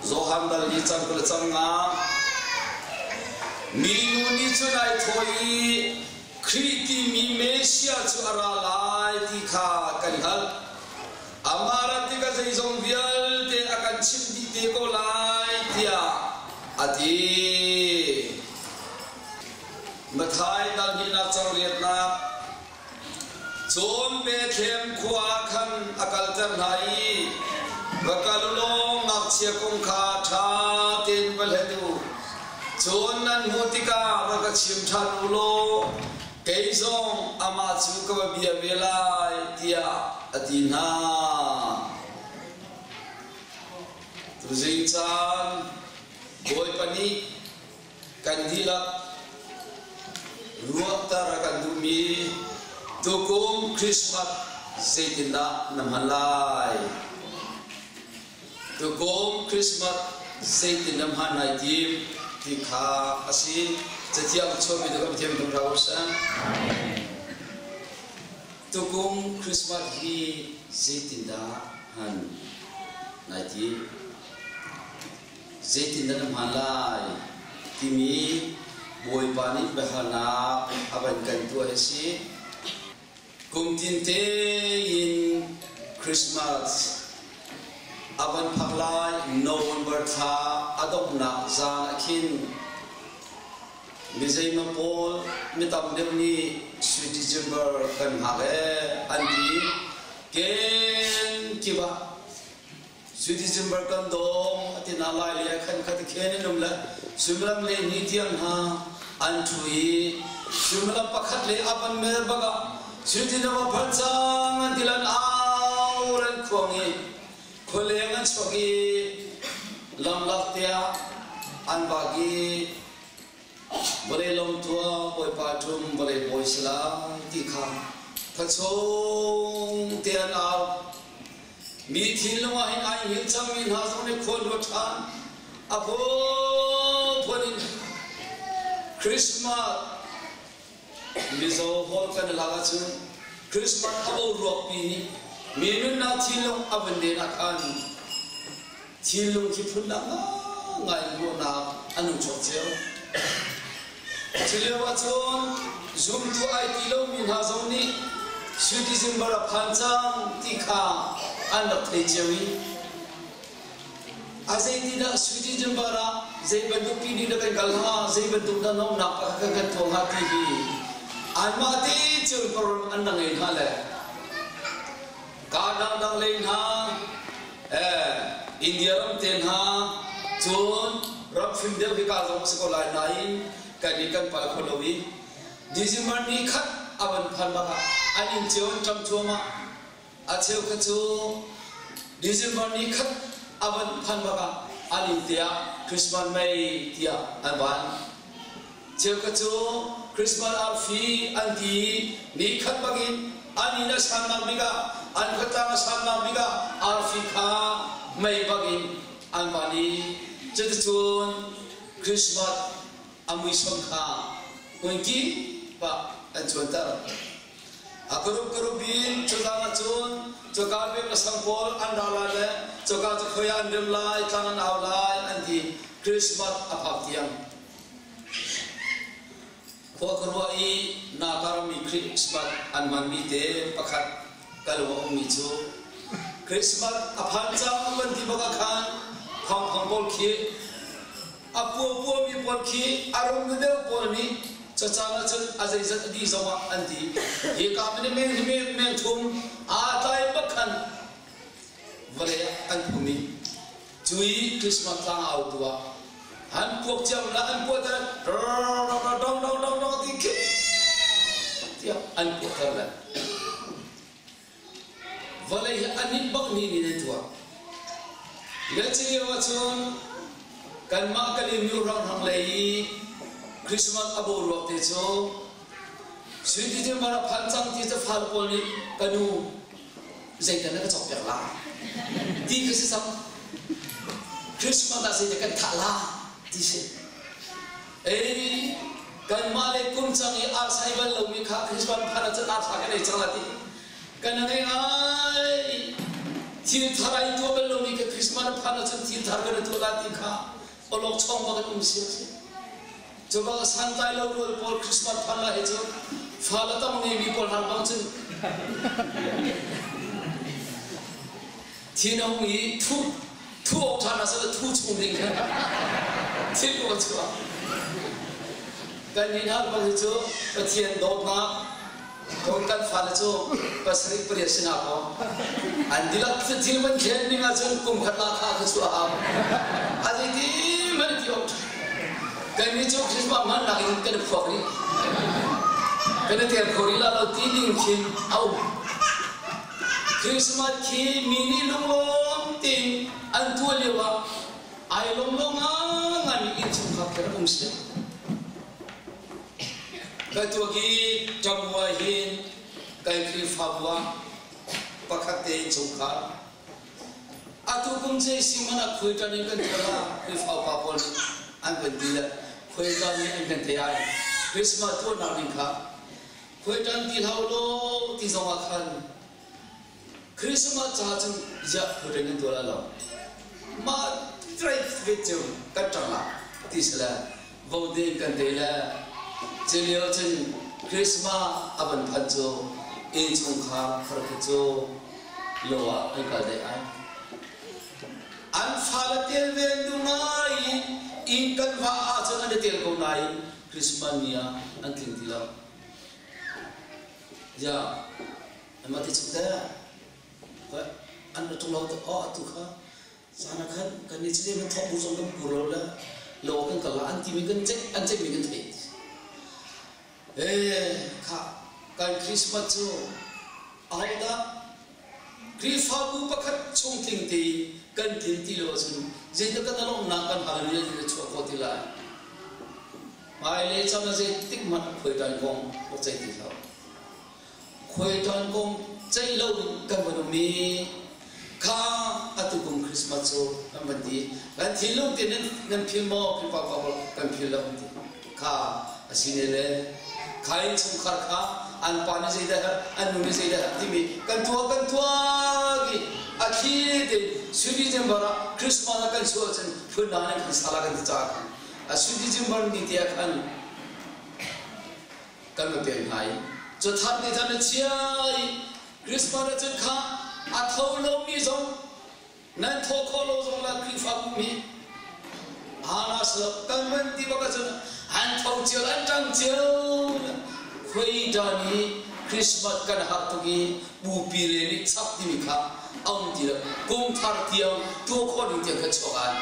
Johan dal ni cang kul cang nga. Minu nih cun ai thawh i Khrih timi Messiah cu a ra lai ti kha kan hngalh. Amah rat tikah zeizong vialte a kan chimh dih te ko lai tiah a ti. Matthai dal hnihnak cang riatnak Cun Bethlehem khua ah khan a kalter hna i, Va kal u law ngakchia kong kha ṭha tein va hlet u. Cun nan hmuh tikah va ka chim ṭhan u law kei zong amah cu ka va bia ve lai, tiah a ti hna. Tuzing caan Bawipa nih kan dihlak ruahter a kan duhmi tukum Christmas zeitindah na hman lai? Tukum Christmas zeitin na hman lai tim ti kha a si. Cathiang chuahmi tu kan thiam tum hlah usih. Tukum Christmas hi zeitindah hman nai tim? Zeitindah na hman lai timi Bawipa nih biahalnak a van kan tuah hi a si. Kum tin tein Christmas a van phak lai November thla a donghnak zan ah khin mi zeimaw pawl mi tam deuh nih Sweet December kan hngak ee an ti. Ken kip ah Sui December kan dawng a ti na lai le khan kha ti khen in um le suimilam le ni tiang hna an ṭhu i suimilam pakhat le a van mel bak ah sui December phal cang an ti lan au an khuang i khualeng an chuak i lamlak tiah an vak i Vawlei lawmtua Bawipa ṭum vawlei bawi si lai ti kha khuachung te an au. Mi thinlung ah hin ai hngilh cangmi hna zong nih khua luat ṭhan. A phunphun in Christmas Mizo holh kan i lak ahcun Christmas a boruakpi nih mi nunnak thinlung a vun len ah khan Thinlung khi phundang ngai ruahnak an hung chuak cio. Culio ahcun zumtu ai ti lomi hna zong nih Sui December a phan cang ti kha an rak thei cio i a zeitindah Sui December ah zei bantuk pini dah kan kal hnga, zei bantuk dah nuamhnak kan kan tuah hnga ti hi anmah te cio in program an rak ngei hna le Kaa dangdang lei hna, India ram te hna, cun ram fim deuh hi ka zong a si ko lai nain kan i kan pal kho lo i December ni khat a van phan bak ah an inn cio an ṭam cuahmah. A cheu kha cu December ni khat a van phan bak ah an inn te ah Christmas mei tiah an van. Cheukhat cu Christmas arfi an ti i ni khat bangin an inn a sannak bik ah an khuatlang a sannak bik ah arfi kha mei bangin an van i cuticun Christmas a muisam kha hmunkip ah an cuanter. A karup karup in cuzang ahcun cuka bik a sang pawl an ra lai le cuka cu khoi ah an rem lai, tlang an au lai an ti Christmas a phak tiang. Khua ka ruah i Naga-rammi Christmas an hmanmi te pakhat ka lung a ummi cu Christmas a phan cang van ti bak ah khan thawngthang pawl khi a puapuami pawl khi a rum deuh pawl nih cacang ahcun a zeizat a dih zong ah an ti. Hi ka mene meng hi meng meng thum aa tlai bak khan vawlei ah an phum i Cui Christmas tlang au tu ah an puak ciam la an puah ter dong dong dong dong ti khi tiah an puah ter le vawlei hi an nih bak ni ni nan tuah le cilio ahcun kanmah kan in nu rang rang lei i Christmas a boruak te cu sui ti ti mara phan cang ti cu fal pawl nih ka nu zeitan na ka cawkpiak la ti ka si cang Christmas ah zeidah kan thah la ti si ei kanmah le kum cang i arsai bal lomi kha Christmas phan ahcun arsa kan ei cang la ti kan ngei ngai. Thil thar ai tuah bal lomi ka Christmas a phan ahcun thil thar kan i tuah la ti kha awlokchong bak in um si a si. Cu bak santlai lo rual pawl Christmas phan la hi cu fa le tam ngeimi pawl hna bang cun thin a hung i thu thu awk ṭhan ah seh thu chung ding khan thil a chuak. Kan nih hna bang hi cu Pathian dawtnak Kawl kan fale cu pasarih pariat si hna kaw an dihlak thil van khen ning ahcun kum khat la kha kha chu a hau. A zeiti hmanh ti awk kan nih cu Christmas hmannak in kan i phuak rih. Kan i tel kho rih la lo ti ding khin a um. Christmas khi mi nih lunglawm tein an tuah lio ah ai lawm lo ngangan innchungkhar kher um si. Ka tuak i ṭamhua hin kai Khrihfabu ah pakhat te innchungkhar atu kum cu si hmanh ah khuaiṭan in kan tuah ah Khrihfa upa pawl nih an kan ti le khuaiṭan nih an kan te ai. Christmas tuahnak ding kha khuaiṭan ti hlah law ti zong ah khan Christmas caah cun ziah khuaiṭan kan tuah lai lo. Mah trait ve cu kan ṭang ah ti si le vote kan te le culio cun Christmas a van phanh cu innchungkhar thar khi cu lo ah an kal deh ai. An fale tel ve an duh ngai i inn kan va ahcun an i tel ko nain Christmas ni ah an tling ti lo. Ya, an ti chung te an ra ṭung lo oh atu kha Zan ah khan kan nih cu kan thawk bu zong kan pur lo le lo kan kal ah an timi kan ceih an ceihmi kan theih. Eh kha kan Christmas cu ahodah Khrihfabu pakhat chung tling tein kan tlin ti lo ahcun zeidah kan alawmnak kan hallelujah ti chuah khawh ti lai. Hmailei caan ah zeitik hmanh khuaitan kong rak ceih ti hlah. Khuaiṭan kong ceih lo in kan van um i kha atu kum Christmas cu kan van ti. Kan thinlung te nan phil maw? Khrihfa upa kan phil lo an ti. Kha a si ne le kha innchungkhar kha an pa nih zeidah herh, an nu nih zeidah herh timi kan tuah kan tuah i a thli tein sui December ah Christmas ah kan chuah cun phun dang in kan sala kan ti caah khan a sui December ni te ah khan kan va pek hna i cathar nih khan a chia i Christmas ah cun kha a tho lomi zong nan thawh khawh lo zong la Khrihfabu mi hana silo kan van ti bak ahcun an tho cio an ṭang cio khuai ṭan i Christmas kan har tuk i bupi le nih chap timi kha a um ti lo kum thar tiang tuah khawh ding tiang kha chuak ai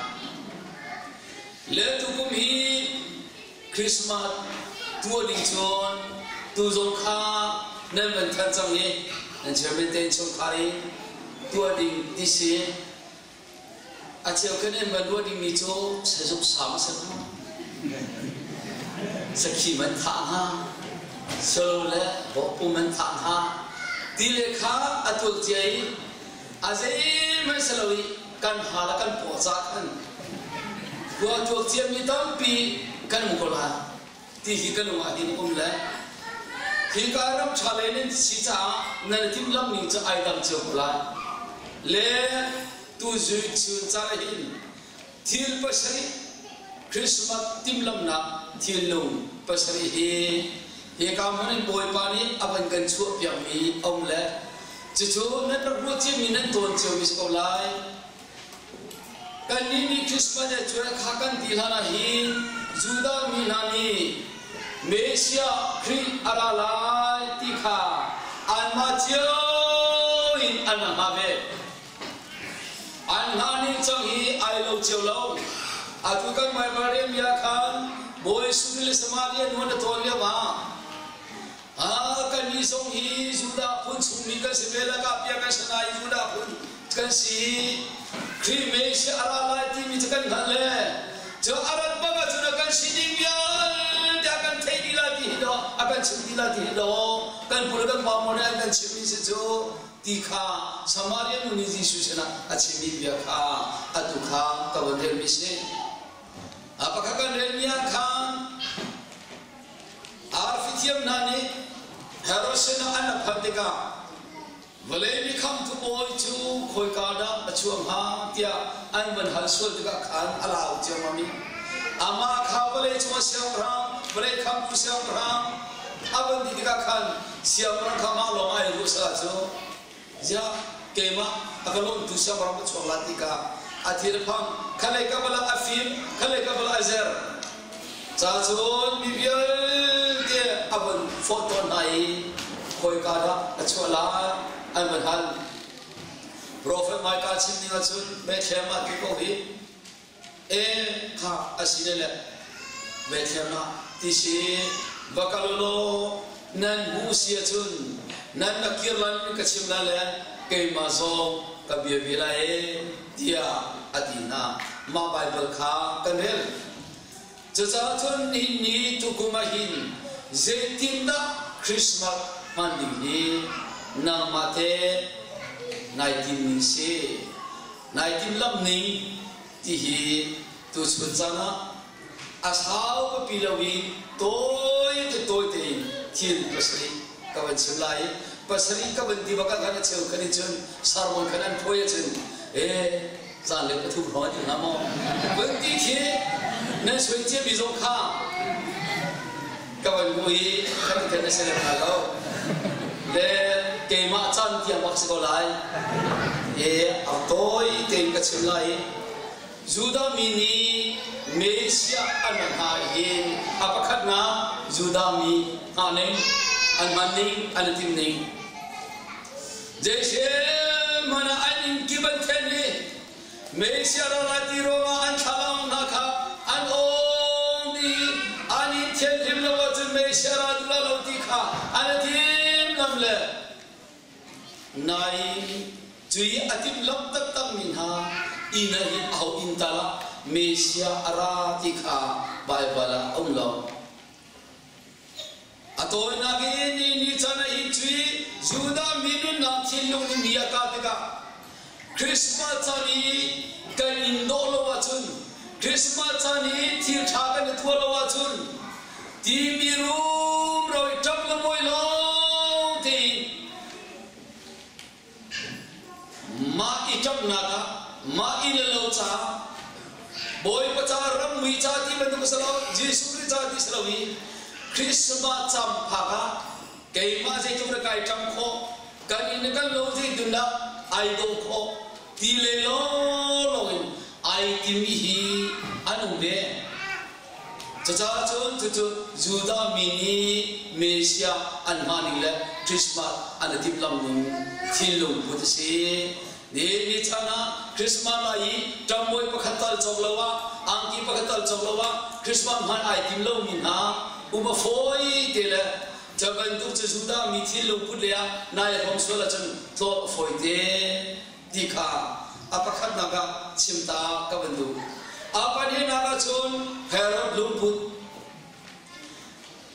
le tukum hi Christmas tuah ding cun tu zong kha nan van thanh cang i nan chairman te chungkhar i tuah ding ti si. A cheu kan in van ruah dingmi cu sazuk sam a si hnga, sakhi man thah hnga, solo le vokpu man thah hnga ti le kha a tuak cia i a zeihmanh si lo i kan hal a kan paw ca khan khua tuak ciami tampi kan um ko lai ti hi ka lung ah hin um le hika ram ṭha lei nan si caah nan i timhlamh ning cu ai dang cio ko lai le tu zui chun caan ah hin thil pasarih Christmas timhlamhnak thilnung pasarih hi hika hmun in Bawipa nih a van kan chuahpiakmi a um le cucu nan rak ruah ciami nan tawn ciomi si ko lai. Kannih nih Christmas le cuai kha kan ti hlan ah hin Judah mi hna nih Messiah Khrih a ra lai ti kha anmah cio in an rak hngah ve. An hngah ning cang hi ai lo cio lo. Atu kan Baibal rel khan Bawi Jesuh le Samaria nu an i tawn lio ah kannih zong hi Judah phun chungmi kan si ve lakah bia kan si nain Judah phun kan si. Khrih Messiah a ra lai timi cu kan hngalh le cu a rat bak ahcun a kan si ding vialte a kan theih dih lai ti hi dawh a kan chimh dih lai ti hi dawh kan pu le kan pa maw nih an kan chimhmi si cu ti kha Samaria nu nih Jesuh sinah a chimmi bia kha atu kha ka van relmi si. A pakhat kan relmi ah khan arfi thiam hna nih Herod sinah an rak phanh tikah Vawlei mi khamtu bawi cu khawika dah a chuah hnga tiah an van hal sual tikah khan a lau ciammam i amah kha vawlei cungah siangpahrang, vawlei khamtu siangpahrang a van ti tikah khan siangpahrang kha mah lawng ai ruah sala cu ziah keimah a ka lawntu siangpahrang ka chuak la ti kha a thil a phang khalei ka bala a fim khalei ka bala a zer Ca cun mi vialte a von fawh tawn hna i khawika dah a chuah lai an van hal. Profet Micah chim ning ahcun Bethlehem ah ti ko hi e kha a si le le Bethlehem ah ti si va kal u law nan hmuh si ahcun nan ka kir lai ka chim lai le keimah zong ka bia ve lai e tiah a ti hna. Mah Baibal kha kan rel. Cucaah cun nihin ni tukum ah hin zeitindah Christmas hman ding hi nangmah te nai tim ning si, nai timhlamh ning ti hi tuchun caan ah a sau pipi lo i tawi te tawi tein thil pasarih ka van chim lai i pasarih ka van ti bak ah khan a cheu khan in cun sermon khan an phuai ahcun e zan le pathum hrawng an ti hnga maw van ti khi nan soi ciami zong kha ka van hmu i khan kan na si lem hna lo le keimah caan tiang bak si ko lai e a tawi tein ka chim lai i Judah mi nih Messiah an hna hin a pakhatnak Judah mi hna ning an hman ning an i timh ning Zeisem hmanh ah an inn kip an then i Messiah ral lai ti ruangah an thlalang hna kha an awng dih an i thianhlim lo ahcun Messiah ral duh lo ti kha an i tim lam le Nain cui a timhlamh taktakmi hna inn ah hin aho inn tal ah Messiah a ra ti kha Baibal ah a um lo. A tawinak in ni ni chan ah hin cui Judah mi nunnak thinlung nih mi a kah tikah Christmas caan i kan inn dawh lo ahcun Christmas caan i thil ṭha kan i tuah lo ahcun timi rumro i ṭap le mawi lawng tein mah i ṭapnak ah mah i le lo caah Bawipa ca rammi ca ti bantuk a si lo Jesuh Khrih ca ti si lo i Christmas cam phak ah keimah zeitluk na kai ṭam khawh kan inn kan lo zeitindah ai dawh khawh ti le lawnglawng in ai timi hi an um ve. Cucaah cun cucu Judah mi nih Messiah an hmah ning le Christmas an i timhlamh ning thinlung put a si. Ni ni chan ah Christmas lai i ṭambawi pakhat tal cawk lo ah angki pakhat tal cawk lo ah Christmas hman ai tim lomi hna um a fawi te le Cu bantuk cu Judah mi thinlung put lei ah nai hrawm sual ahcun tlawm a fawi te ti kha a pakhatnak ah chim ta ka van duh. A pahnihnak ah cun Herod lungput.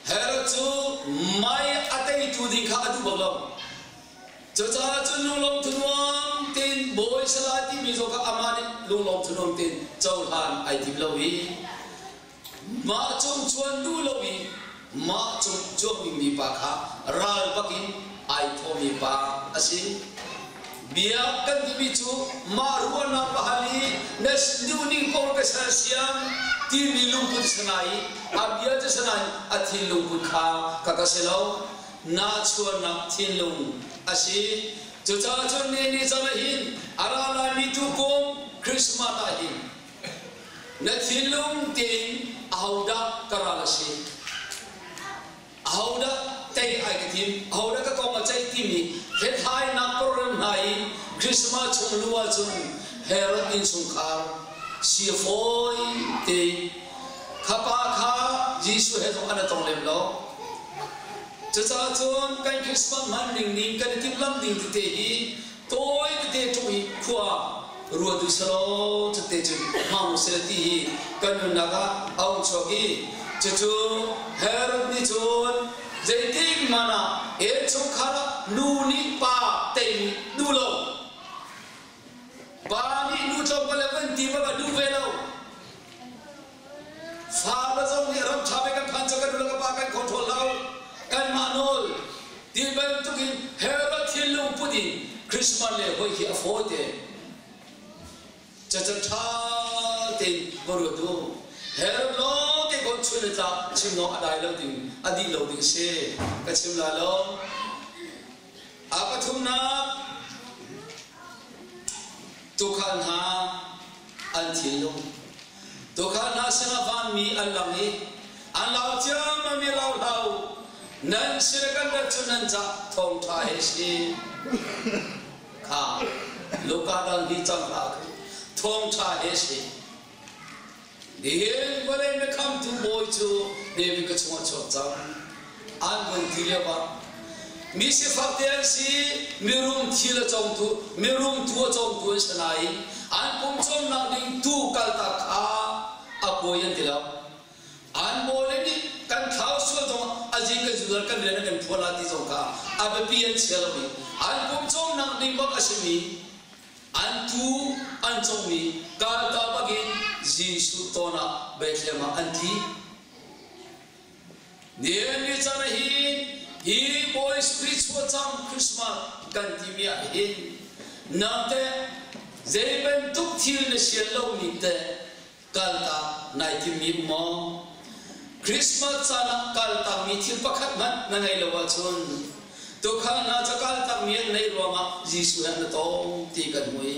Herod cu mei a teitu ding kha a duh bak lo. Cucaah cun lunglawm thunuam tein bawi salai timi zong kha amah nih lunglawm thunuam tein cohlan ai tim lo i Mah cung cuan duh lo i mah cung cuang dingmi pa kha ral bakin ai thawmi pa a si. Bia kan timi cu mah ruahnak pahal i na duhning paoh ka sersiam timi lungput sanai i a bia cu sanai a thinlungput kha ka ka si lo. Nahchuahnak thinlung a si. Cucaah cun ni ni caan ah hin a ra laimi tukum Christmas ah hin Na thinlung tein ahodah ka ral a si? Ahodah tei ai ka tim? Ahodah ka kong a ceih timi hlethlainak program hna i Christmas chung lu ahcun Herod innchungkhar si a fawi te. Kha pa kha Jesuh he zong an i tong lem lo. Cucaah cun kan Christmas hman ning ning kan i timhlamh ding tete hi tawi tete ṭung i khua ruat u selaw cute cun hmang u seh ti hi kan nunnak ah a hung chuak i cucu Herod nih cun zeitik hmanh ah innchungkhar ah nu nih pa tei nih duh lo pa nih nu tlawmpal le van ti bak ah duh ve lo Fale zong nih ram ṭha ve kan phan cu kan nu le kan pa kan control lo. Kanmah nawl ti bantukin Herod thinlung put in Christmas le hoi khi a fawi te. Cacan ṭha tein va ruat u. Herod lawng te kon chun le tlak chim lawng a dai lo ding, a dih lo ding si. Ka chim lai lo. A pathumnak tuukhal hna an thinlung. Tuukhal hna sinah vanmi an lang i an lau ciammam i lau hlah u. Nan sin a kan rat cu nan cah thawngṭha he si. Kha Luka dal hi cang hlah thawngṭha he si. Nihin vawlei mikhamtu bawi cu David ka chungah chuak cang. An vun ti lio ah mi sifak te an si, mirum thil a cawngtu, mirum tu a cawngtu an si nain an pum cawmnak ding tu kaltak kha a pawi an ti lo. An bawi nih kan thlau sual zong a zing kan zudal kan rian kan phuan la ti zong kha a biapi an chia lo i an pum cawmnak ding bak a simi An tuu an cawhmi kalta bakin Jesuh tawn ah Bethlehem ah an tli. Nihin ni caan ah hin hi Bawi Khrih chuah cang Christmas kan timi ah hin nang teh zei bantuk thil na sian lomi teh kaltak nai timmi um maw? Christmas caan ah kaltakmi thil pakhat hmanh na ngei lo ahcun tuukhal hna cu kaltakmi an neih ruangah Jesuh he an i tong ti kan hmu i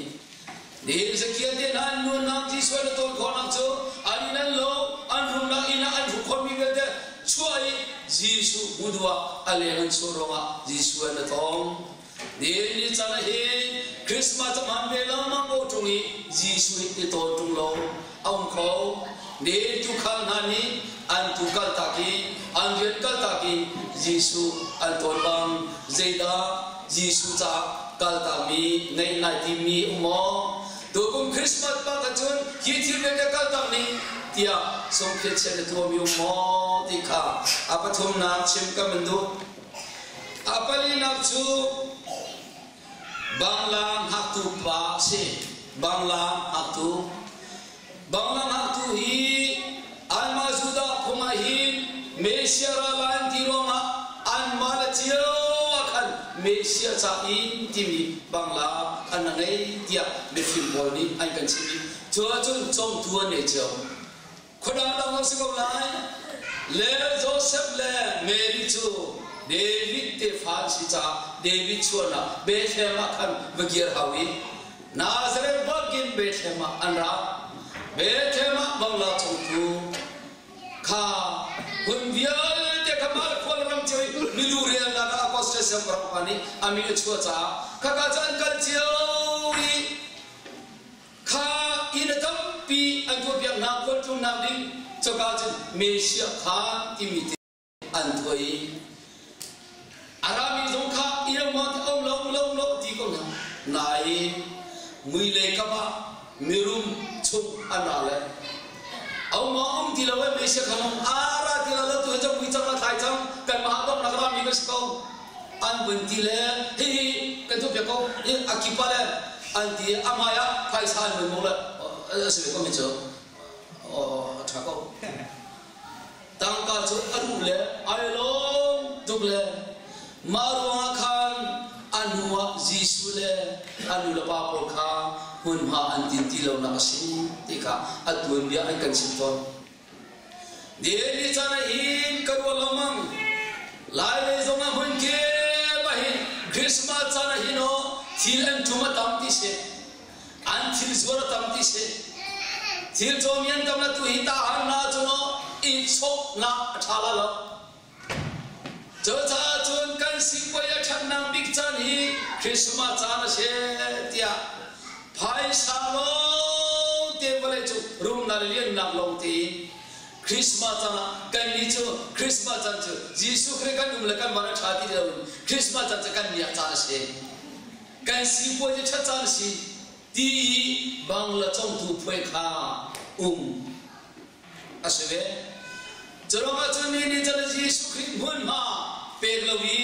nihin Zakia te hna an nunnak Jesuh an i ton khawhnak cu an inn an lo an rumnak inn ah an hruh khawhmi vialte chuah i Jesuh hmu duh ah a leng an chuah ruangah Jesuh an i tong. Nihin ni caan ah hin Christmas a hman ve lengmang ko ṭung i Jesuh hi i tawn ṭung lo a um kho. Nihin tuukhal hna nih an tuu kaltak i an rian kaltak in Jesuh an tawn bang zeidah Jesuh caah kaltakmi ngeih nai timmi um maw? Tukum Christmas bak ahcun hi thil vialte kaltak ning tiah sungkhiat na tuahmi um maw ti kha a pathumnak chim ka man duh. A palinak cu Bangla hngaktu pa a si. Bangla hngaktu. Bangla hngaktu hi anmah Judah phung ah hin Messiah ra lai an ti ruangah anmah le cio ah khan Messiah ca in timi Bangla an ngei tiah mifim pawl nih an kan chimh i cu ahcun congtu an ngei cio. Khuadang dang a si ko lai. Le Joseph le Mary cu David tefa an si caah David chuahnak Bethlehem ah khan va kir hau i Nazareth bakin Bethlehem ah an ra. Bethlehem ah bangla chungtu kha hun vialte kha mal khual ram cio i milu relnak ah Augustus siangpahrang pa nih a min a chuah caah khaka cu an kal cio i Kha inn a tampi an tuahpiak hna khualtlungnak ding coka cun Messiah kha timi te an tuah i a rami zong kha inn um um lo lo lo ti ko hna. Nain muilei kap ah mirum chung an ra le um um ti lo eh Messiah kha nong ara ti lo tu cang mui cang thlai cang kan mah bak nak rami kan si ko an vun ti le hihi kan tuahpiak ko a kipa le an ti a hmai ah phaisa an vun mawh le a si ve ko mi cu a ṭha ko tangka cu a duh le ai lawm tuk le mah ruangah khan a hnu ah Jesuh le a nu le pa pawl kha hmunhma an tin ti lonak a si ti kha a tuanbia an kan chimh tawn. Ni caan ah hin ka ruah lengmang. Lailei zong ah hmun kip ah hin Christmas caan ah hin aw thil an ṭum a tam ti si. An thil zuar a tam ti si. Thil cawmi an tam la tu hi tahan na cun aw i chawknak a ṭha la lo. Cucaah cun kan sipuai a ṭhatnak bik caan hi Christmas caan a si tiah phaisa lawng te vawlei cu rumnak le liannak lawng tein Christmas caan ah kannih cu Christmas caan cu Jesuh Khrih kan um le kan van a ṭha ti loin Christmas caan cu kan miak caan a si. Kan sipuai cu ṭhat caan a si ti i bangla congtu phuai kha um a si ve. Curuangah cun mi nih cun Jesuh Khrih hmunhma pek lo i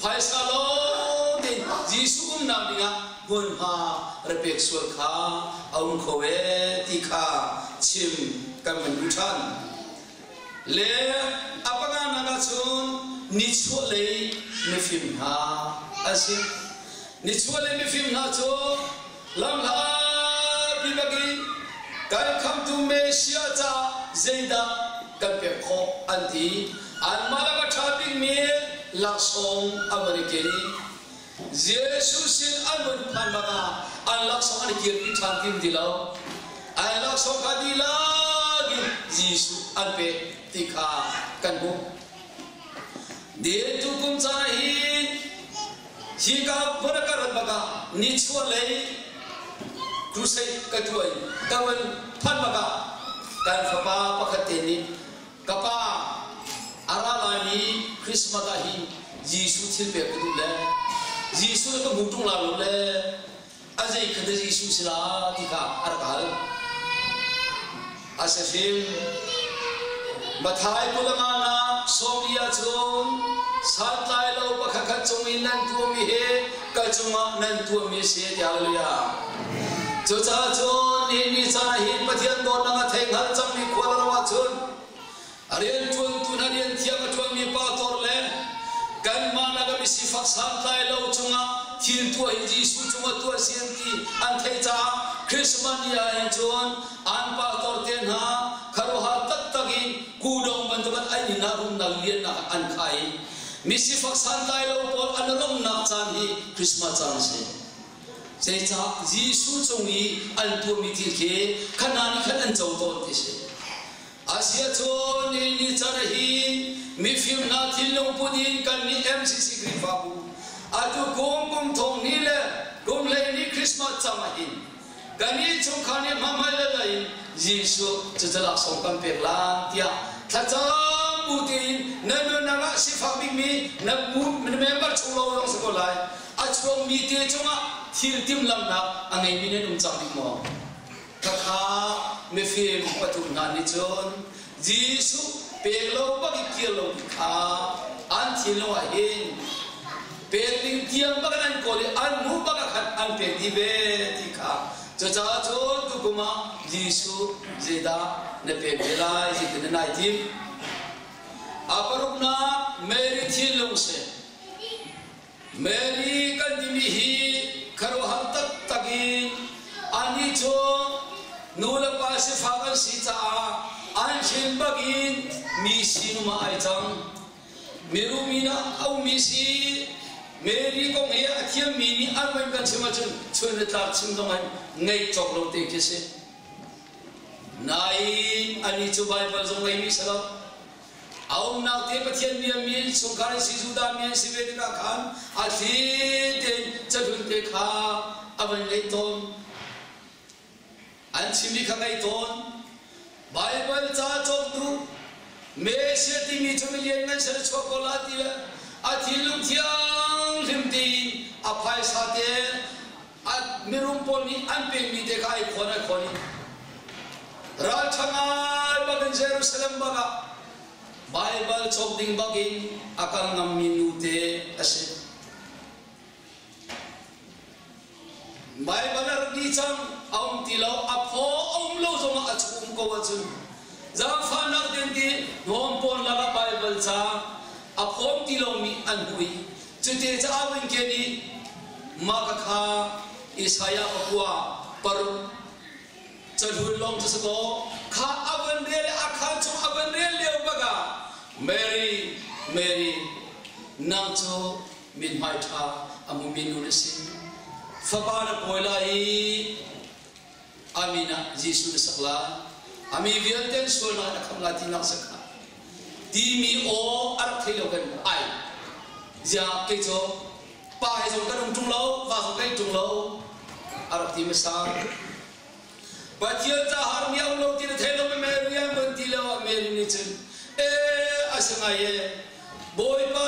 phaisa lawng tein Jesuh umnak dingah hmunhma ra pek sual kha a um kho ee ti kha chim kan van duh ṭhan. Le a panganak ah cun nichuahlei mifim hna an si. Nichuahlei mifim hna cu lamhlatpi bakin kan khamtu Messiah caah zeidah kan pek khawh an ti. Anmah lak a ṭha bikmi laksawng an van i ken i Jesuh sin an vun phan bak ah an laksawng an i kirpi ṭhan tim ti lo. An laksawng kha dihlak in Jesuh an pek ti kha kan hmuh. Dil tukum caan ah hin hika hmun a ka rat bak ah nichuahlei crusade ka tuah i ka van phanh bak ah kan fapa pakhat te nih ka pa a ra laimi Christmas ah hin Jesuh thil pek ka duh le Jesuh na ka hmu ṭung la lo le a zei kha dah Jesuh si la ti kha a rak hal. A si hrim. Matthai 25 sawmli ahcun santlai lo pakhat khat cung in nan tuahmi he ka cungah nan tuahmi a si ti hallelujah. Cucaah cun nihin ni caan ah hin Pathian dawtnak a thei hngal cangmi khua le ro ahcun A rianṭuantu hna rian thiang a ṭuanmi pastor le kanmah nak ah misifak santlai lo cungah thil tuah hi Jesuh cungah tuah si an ti an theih caah Christmas ni ah hin cun an pastor te hna khuaruahhar taktak in kudawng bantukin an inn ah rumnak liannak ah an khai i misifak santlai lo pawl an lawmhnak caan hi Christmas caan a si. Zeicah Jesuh cung i an tuahmi thil khi kha hna nih khan an co tawn ti si. Asiahcun nihin ni caan ah hin mifim hna thinlung put in kannih MCC Khrihfabu atu kum kum thong hnih le kum 12 Christmas cam ah hin kannih chungkhar nih hmahmai le in Jesuh cu laksawng kan pek la tiah thlacam bu tein na nunnak ah sifak bikmi na member chung lo zong si ko lai a chuakmi te cungah thil timhlamhnak a ngeimi nan um cang ding maw? Khakha mifim pathum hna nih cun Jesuh pek lo bak i kir lo kha an thinlung ah hin pek ding tiang bak in an kawl i an hmuh bak ah khan an pek dih ve ti kha. Cucaah cun tukum ah Jesuh zeidah na pek ve lai zeitin na nai tim? A paruknak Mary thinlung si. Mary kan timi hi khuaruahhar taktak in anih cu nu le pa sifak an si caah an hrin bak in mi sinum ah ai cang. Mirum in a ummi si. Mary kong hi a thiammi nih an van kan chim ahcun chun le tlak chim zong in ngaih cawk lo te khi si. Nain anih cu Baibal zong ngeimi si lo. A umnak te Pathian mi an mi chungkhar an si Judah mi an si ve tikah khan a thli tein cahlun te kha a van ngeih tawn. An chimmi kha ngaih tawn. Baibal ca cawk duh Messiah timi cu milian ngan ser chuak ko la ti le a thinlung thianghlim tein a phaisa te a mirum pawl nih an pekmi te kha ai khawn ai khawn i Ralṭha ngai bakin Jerusalem bak ah Baibal cawk ding bakin a kal ngammi nute a si. Baibal a rak dih cang, a um ti lo, a phaw a um lo zongah a chung ko ahcun zaangfahnak ding ti hnawm pawn lakah Baibal ca a phawm ti lomi an hmuh i cuti ca a vun ken i mah khakha Isaiah pakua paruk Cahlun lawng cu si kaw kha a van rel i a khaan chung a van rel lio bak ah Mary, Mary, nang cu mithmai ṭha a hmumi nu na si. Fapa na pawi lai i a min ah Jesuh na sak lai. A mi vialte an sualnak na khamh lai tinak si kha. Timi aw a rak thei lo kan ai. Ziah kei cu pa he zong kan um ṭung lo, va zong kan ṭung lo a rak ti hmasa. Pathian ca harmi a um lo ti na thei lo Mary an von ti lio ah Mary nih cun e a si ngai e Bawipa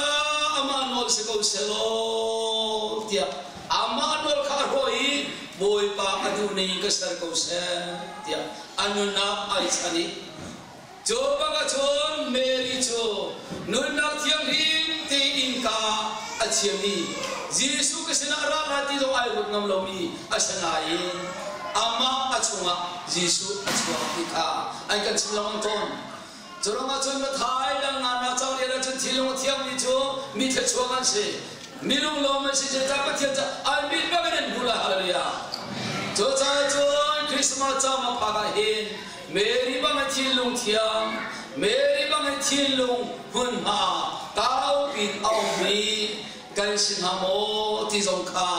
amah nawl si ko selaw tiah amah nawl kha a hrawh i Bawipa a duh ning ka ser ko seh tiah a nunnak ai chan i Cu bak ahcun Mary cu nunnak thianghlim tein ka a thiam i Jesuh ka sinah ra hlah ti zong ai ruat ngam lomi a si nain amah a chungah Jesuh a chuak ti kha an kan chim lengmang tawn. Cu ruangah cun Matthai dang nganak cang rian ahcun thinlung a thiangmi cu mi thluachuak an si. Minung lawm an si cu ca Pathian ca an mit bak in an hmu lai. Hallelujah. Cu caah cun Christmas cam a phak ah hin Mary bang in thinlung thiang, Mary bang in thinlung hmunhma kau pin a ummi kan si hna maw ti zong kha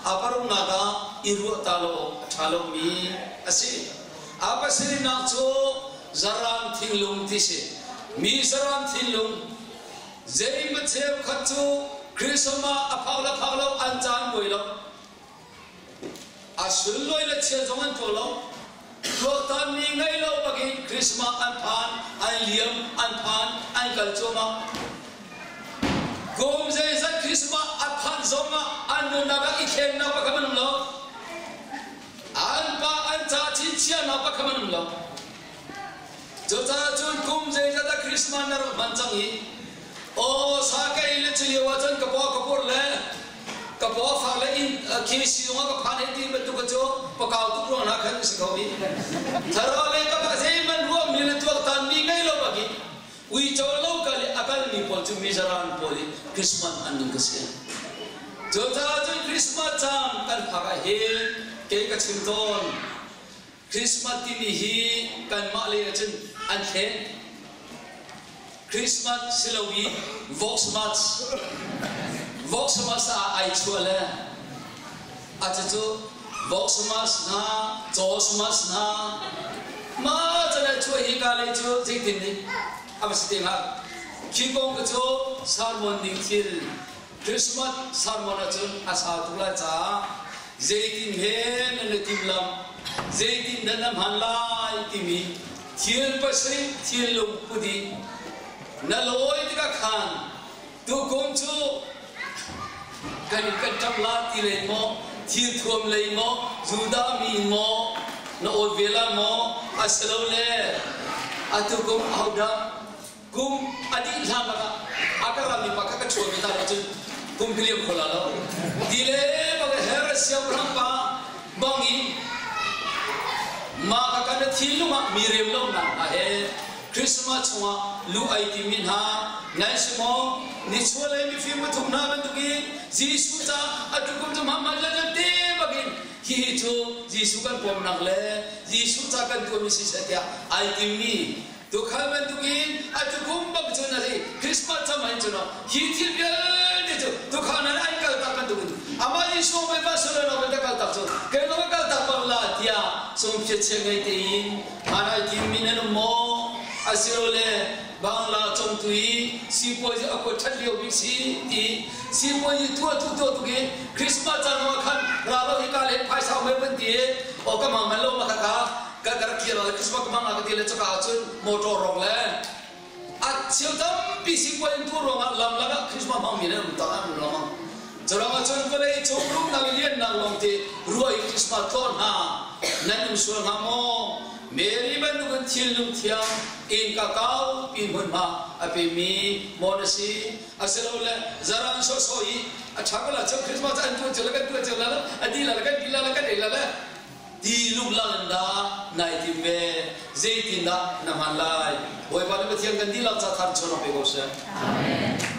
a paruknak ah i ruah ta lo awk a ṭha lomi a si. A pasarihnak cu zaran thinlung ti si. Mi zaran thinlung zeimaw cheukhat cu Christmas a phak le phak lo an caan buai lo. A sunlawi le chia zong an tuah lo. Tuaktan mi ngei lo bakin Christmas an phan, an liam, an phan, an kal cuahmah. Kum zeizat Christmas a phanh zong ah an nunnak ah i thlennak pakhat an um lo. An pa an ca chichiahnak pakhat an um lo. Cucaah cun kum zeizat ah Christmas na rak hman cang i aw sa ka ei le cu lio ah cun ka paw ka pur le ka paw fak le inn khi sizung ah ka phan hei ti bantuk cu pakau tuk ruang hna khan si kho i thlarau le ka pa zeihmanh ruahmi le tuaktan mi ngei lo bak i uico lo kal i a kalmi pawl cu mizaran pawl i Christmas an ning ka si. Cucaah cun Christmas caan kan phak ah hin kei ka chim tawn Christmas timi hi kanmah lei ah cun an thlen. Christmas si lo i Voxmas Voxmas ah ai chuah le a cucu Voxmas hna Cosmas hna ma can ai chuah hi ka lei cu zeitin nih a va si te hnga khi kong ka cu sermon ding thil Christmas sermon ahcun a sau tuk lai caah zeitin he nan i timhlamh zeitin dah na hman lai timi thil pasarih thinlung put i na lawi tikah khan tukum cu kan kan ṭap la ti lei maw thil thuam lei maw Judah mi in maw na awt ve la maw asilole atu kum ahodah kum a dih hlan lakah a ka rami pa kha ka chuah mi ta cun kum ka liam kho la lo ti le bang her siangpahrang pa bang in mah ka kan thinlung ah mi rem lo nak hna he Christmas chungah lu ai timi hna nan si maw nichuahlei mifim pathum hna bantukin Jesuh ca a tukum cu hmang hmang te bakin hihi cu Jesuh kan pawmnak le Jesuh ca kan tuahmi si seh tiah ai timmi Tuukhal bantukin a tukum bak cun a si Christmas cam hin cun hi thil vialte cu tuukhal nan an kal tak bantukin amah Jesuh mai Barcelona mai ta kal tak cu keimah ka kal tak bang la tiah sungphiat chia ngei tein hanai tim mi nan um maw asilole Bangla congtu i sipuazi a kuat ṭhat lio bik si ti sipuazi tuah tu tuah tuk i Christmas caan ah khan ra lo hi ka le phaisa mai ban ti o ka mang man lo ma kha ka ka ka rak kir la Christmas ka mang ka ti le chaka ahcun motor rong le a cheu tampi sipuai in tu ruangah lam lakah Christmas hmang mi le um tak an um lengmang Curang ahcun vawlei cung rumnak liannak lawng te ruah i Christmas tlawh hna nan um sual hnga maw? Mary bantukin thinlung thiang innka kaupi hmunhma a pemi maw na si? Asilole zaran sawhsawh i a ṭha ko la cu Christmas an tuah cio le kan tuah cio la a di la le kan ti la le kan ei la le ti lunglang in dah nai tim ve zeitin dah na hman lai Bawipa nih Pathian kan dihlak ca thar chuan pe ko seh. Amen.